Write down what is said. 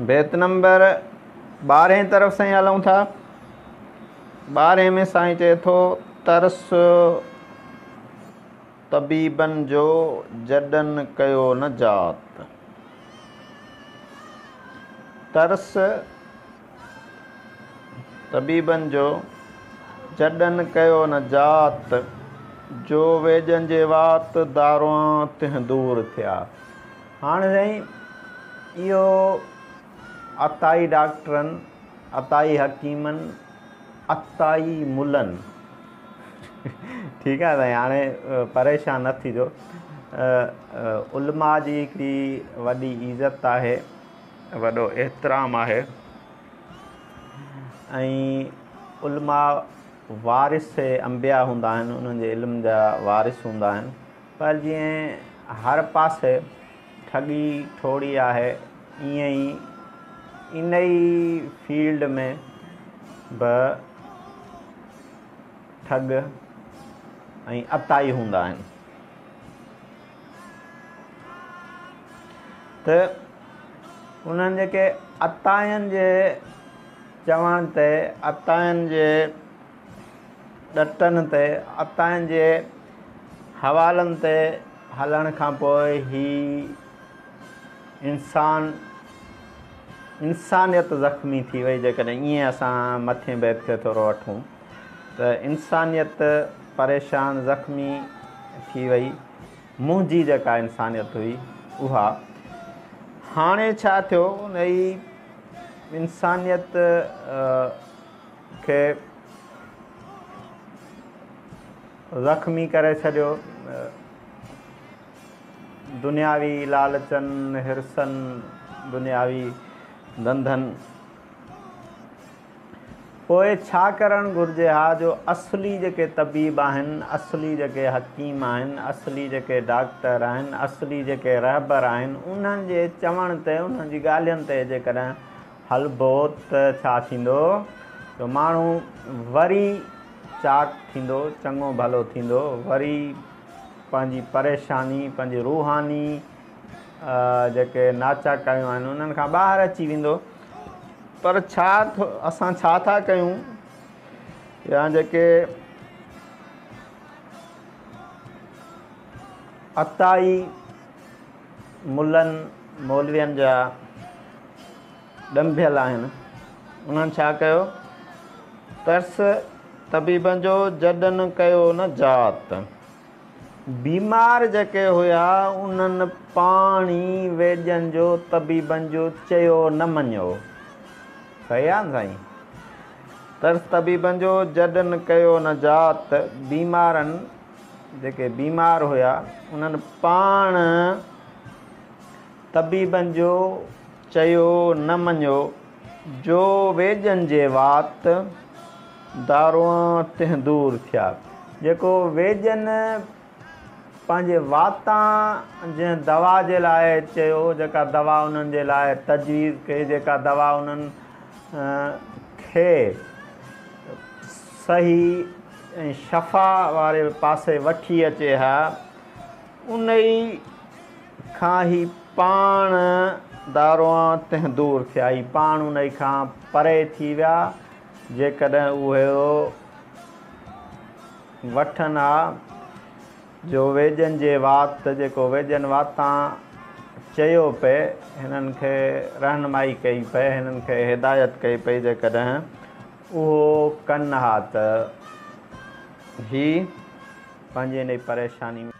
بيت نمبر 12هين طرف سائين هلون ٿا. 12 ۾ سائين چئي ٿو ترس طبيبن جو جڏن ڪيو نه جات. ترس طبيبن جو جڏن ڪيو نه جات، جو ويڄن جي وات داروان تنهن دور ٿيا. هاڻي سائين اهو عطائي ڊاڪٽرن، عطائي حڪيمن، عطائي ملن، ٺيڪ آهي سائين هاڻي پريشان نه ٿيجو. علماء جي هڪڙي وڏي عزت آهي، وڏو احترام آهي ۽ علماء وارث انبياء هوندا آهن، انهن جي علم جا وارث هوندا آهن. پر جيئن هر پاسي ٺڳي ٺوڙي آهي، ائين ئي انهي فيلڊ ۾ به ٺڳ ۽ عطائي هوندا آهن. ته انهن جيڪي عطائين جي چوڻ تي، عطائين جي ڏٽن تي، عطائين جي حوالن تي هلڻ کان پوء هي انسان انسانيت زخمي ٿي وئي. جيڪڏهن ائين اسان مٿين بيت کي ٿورو وٺون ته انسانيت پريشان زخمي ٿي وئي. منهنجي جيڪا انسانيت هئي اها هاڻي ڇا ٿيو؟ انهي انسانيت کي زخمي ڪري ڇڏيو دنياوي لالچن، حرصن، دنياوي ڌنڌن. پوء ڇا ڪرڻ گهرجي ها جو اصلي جيڪي طبيب آهن، اصلي جيڪي حڪيم آهن، اصلي جيڪي ڊاڪٽر آهن، اصلي جيڪي رهبر آهن، انهن جي چوڻ تي، انهن جي ڳالهين تي جيڪڏهن هلبو ته ڇا ٿيندو جو ماڻهو وري چاڪ ٿيندو، چڱو ڀلو ٿيندو، وري پنهنجي پريشاني، پنهنجي روحاني جيڪي ناچاڪايون آهن، انهن کان ٻاهر اچي ويندو. پر ڇا اسان ڇا ٿا ڪيون يا جيڪي عطائي ملن مولوين جا ڏنڀيل آهن، انهن ڇا ڪيو؟ ترس طبيبن جو جڏن ڪيو نه جات. بيمار جيڪي هيا انهن پاڻ ئي ويڄن جو طبيبن جو چيو نه مڃيو. صحيح آ نه سائين؟ ترس طبيبن جو جڏن ڪيو نه جات. بيمارن جيڪي بيمار هيا انهن پاڻ طبيبن جو چيو نه مڃيو، جو ويڄن جي وات داروان تنهن دور ٿيا. جيڪو ويڄن پنهنجي واتان جنهن دوا جي لاء چيو، جيڪا دوا انهن جي لاء تجويز ڪئي، جيڪا دوا انهن کي صحيح ۽ شفا واري پاسي وٺي اچي ها، انهي کان هي پاڻ داروان تنهن دور ٿيا. هي پاڻ انهي کان پري ٿي ويا. جيڪڏهن اهي وٺن ها جو ويڄن جي وات، جيڪو ويڄن واتان چيو پئي، هنن کي رهنمائي ڪئي پئي، هنن کي هدايت ڪئي پئي، جيڪڏهن اهو ڪن ها ته هي پنهنجي انهي پريشاني ۾.